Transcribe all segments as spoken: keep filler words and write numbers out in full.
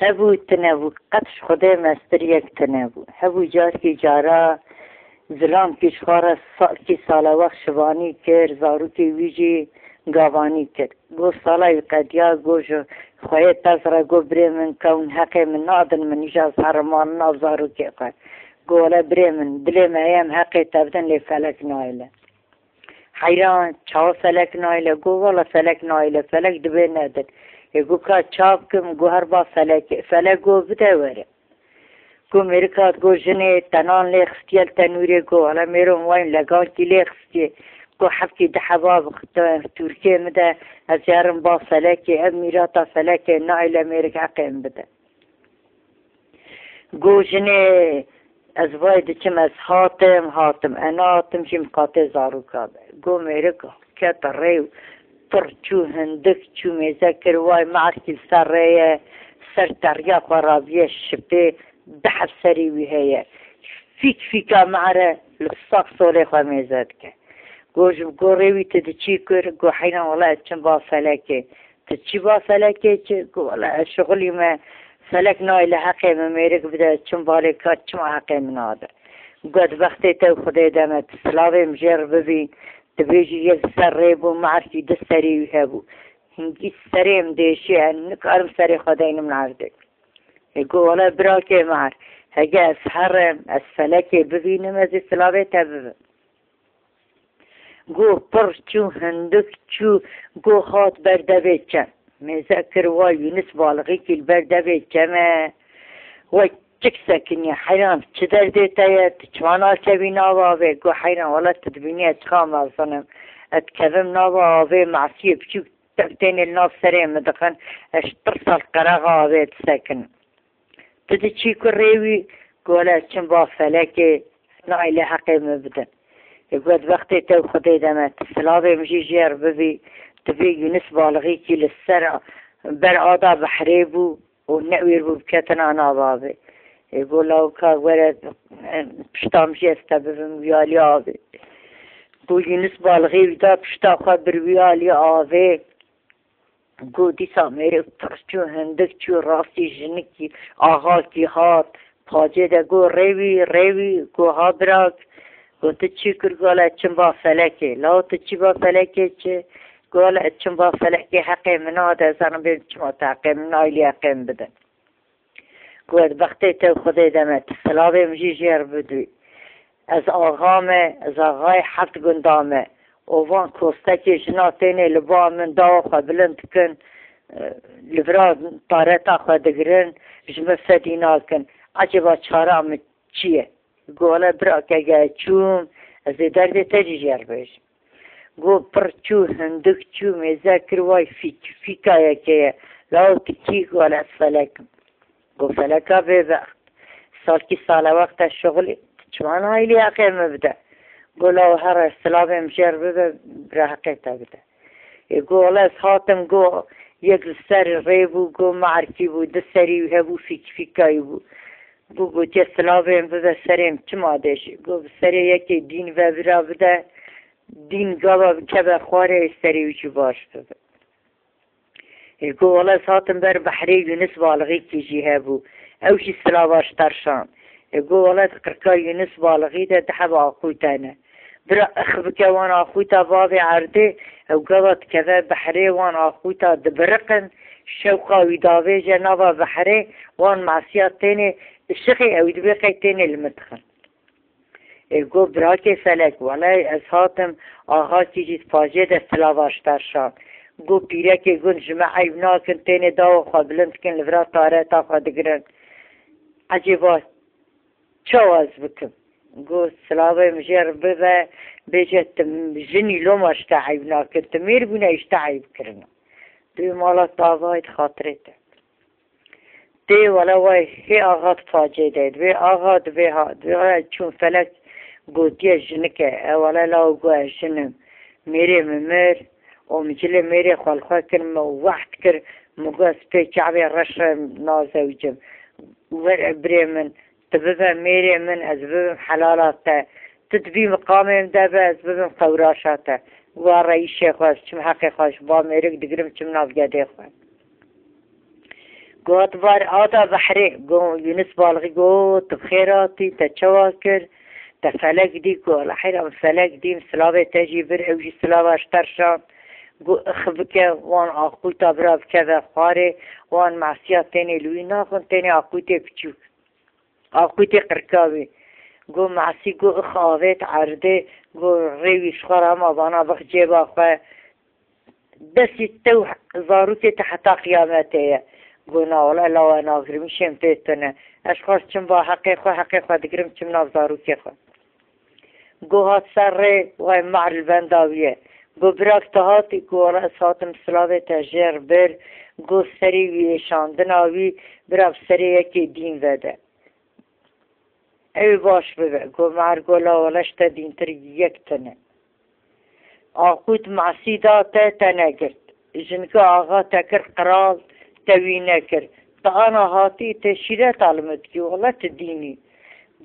Hebû, tune bû, qet ji Xwedê mestir yek tune bû. Hebû, carkî cara zilamkî ji xwe re salkî salewext şivanî kir, zarokê wî jî gavanî kir. Got, sala wî qediya, got, ji xweyê pez re, got, birê min, kewn heqê min nadin min, îja ez herim wan nav zarokê xwe. Got, wele birê min, dilê me heye em heqê te bidin, lê felek nayêle. Heyran, çawa felek nayêle? Got, wele felek nayêle, felek dibê nedin. Ê, got, ka ça bikim? Got, her ba felekê. Felek got, bide were. Got, mêrik hat, got, jinê te nan lê xistiye li tenûrê? Got, wele mêro min wayîn legankî lê xistiye. Got, hefkî di heba bi tûrkê min de, ez herim ba felekê, ev mîrata felekê nayêle, mêrik heqê min bide. Got, jinê, ez vay diçim, ez hatim, hatim, ez nahatim jî miqatê zaroka be. Got, mêrik kete rê û pir çû, hindik çû, mêze kir, vay, me'erkî li ser rê ye, ser teriya xwe raviye şipê, di heb serê wî heye. Fîk fîka me'ere li sax solê xwe mêze dike. Got, ji bo rê wî tu diçî kur? Got, heyran, wele ez çim ba felekê. Tu çi ba felekê çi? Got, wele ez şixulî me, felek nayêle heqê min, mêrik bide, çim balê ka çima heqê min nade? Got, bextê te û Xwedê de me, tu silavê min jê re bibî, tu bêjî yek li ser rê bû, me'erkî di serê wî hebû. Hingî serê min dêşî, ez nikarim serê xwe deynim li erdê. Ê, got, wele birakê me'er, hege ez herim, ez felekê bibînim, ez ê silavê te bibim. Got, pir çû, hindik çû, got, hat ber devê çem. Mêze kir, wa Yûnis balixîkî li ber devê çem e. Wa çik sekiniye, heyran, çi derdê te ye? Tu çima nakevî nav avê? Got, heyran, wele tu dibînî ez çiqa mezin im. Ez dikevim nava avê, me'siyê biçûk tev tênê li nav serê min dixin. Ez ji tirsa li qerexa avê disekinim. Tu diçî ku rê wî? Got, wele ez çim ba felekê, nayêle heqê min bidin. Ê, got, bextê te û Xwedê de me, tu silavê min jî jê re bibî, tu bê Yûnis balixîkî li ser ber ada behrê bû û newêr bû biketina nav avê. Ê, got, lawika were, em, pişta min jî ez te bibim wî alî avê. Got, Yûnis balixê wî da pişta xwe bir wî alî avê. Got, dîsa mêrik pir çû, hindik çû, rastî jinikî, axakî hat pacê de. Got, rê wî, rê wî. Got, ha birak. Got, tu çi kir? Got, wele çim ba felekê. Law tu çi ba felekê çi? Got, wele ez çim ba felekê, heqê min nade, ez herim bêm çima tu heqê min nayêlî, heqê min bidin. Got, bextê te û Xwedê de me, tu silavê min jî jê re bidû. Ez axa me, ez axayê heft gunda me. Û van kostekê jina tênê li ba min dawa xwe bilind dikin, e, li vira tareta xwe digirin, ji min fedî nakin. Ecêba çara min çi ye? Got, wele birake, ge çûm, ez ê derdê te jî jê re bêjim. Got, pir çû, hindik çû, mêze kir, way fîk, fîka yekê ye. Law tu kî? Got, wele ez felek im. Got, feleka bêbext, salkî salewext e şixulî, tu çima nayêlî heqê min bide? Got, law here, silavê min jê re bibe, bira heqê te bide. Ê, got, wele ez hatim, got, yek li ser rê bû, got, me'erkî bû, di serî wî hebû, fîk fîkayî bû. Got, gotiye, silavê min bibe, serê min çima dêşî? Got, bi serê yekê dîn ve bira bide, dîn gava bikeve xwarê, serê wî jî baş bibe. Ê, got, wele ez hatim ber behrê, Yûnis balixîkî jî hebû. Ew jî silava ji te re şand. Ê, got, wele di qirka Yûnis balixî de du heb axût hene. Bira ix bike wan axûta bavê erdê, ew gava dikeve behrê, wan axûta dibiriqin, şewqa wî davêje nava behrê, wan mesiya tênê, şixê ew dibê qey tênê li min dixin. Ê, got, birakê felek, wele ez hatim, axakî jî di pacê de silava ji te re şand. Got, pîrekê gund ji me eyb nakin, tênê dawa xwe bilind dikin, li vira tareta xwe digirin. Ecêba çawa ez bikim? Got, silavê min jê re bibe, bêje, tu jinî loma ji te eyb nakin, tu mêr bûne ji te eyb kirine. Dê mala tavayê di xatirê te. Tê wele way hê axa di pacê de, divê axa, divê ha, divê ha çûn felek gotiye jinike, e wele law got ez jin im. Mêrê min mir û min cilê mêrê xwe li xwe kir, min wehd kir, min got ez pê çavê reş re nazewicim. Were birê min, tu bibe mêrê min, ez bibim helala te. Tu di vî miqamê min de be, ez bibim qewraşa te. Wa reyîşê xwe, ez çim heqê xwe ji ba mêrik digirim, çim nav gedê xwe. Got, var ada behrê. Go Yunus balixî, go, tu bi xêr hatî, te çawa kir? Te felek dî? Go, wela heyran, felek dîm, silavê te jî bir, ew jî silava ji te re şand. Go, ix bike, wan aqûta bira bikeve xwarê, wan masiya tênê li wî naxwin, tênê aqûtê piçûk. Aqûtê qirka wî. Go masî, go ix avêt erdê, go rê wî ji xwe re hema vana bix cêba xwe. Destî te û zarokê te heta qiyametê ye. Go na wele lawa nagrim, îşên pê tune. Ez xwest çim ba heqê xwe, heqê xwe digirim, çim nav zarokê xwe. Go hat ser rê, way mar li benda wî ye. Go birak tu hatî? Go wele ez hatim, silavê te jêr bir. Go serê wî êşandina wî, bira bi serê yekê dîn vede. Ew baş bibe. Go mar, go la wele ji te dîntir yek tune. Aqût masî da te, te negirt. Jinka axa te kir qral, te wî nekir. Tu ana hatî, te şîreta li min dikî, wele tu dînî.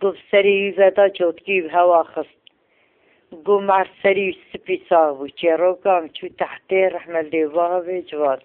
Go bi serê wî veda, cotkî bi hewa xist. Go mar serî spî sax bû. Çêroka em çû tehtê, rehme li dê bavê civat.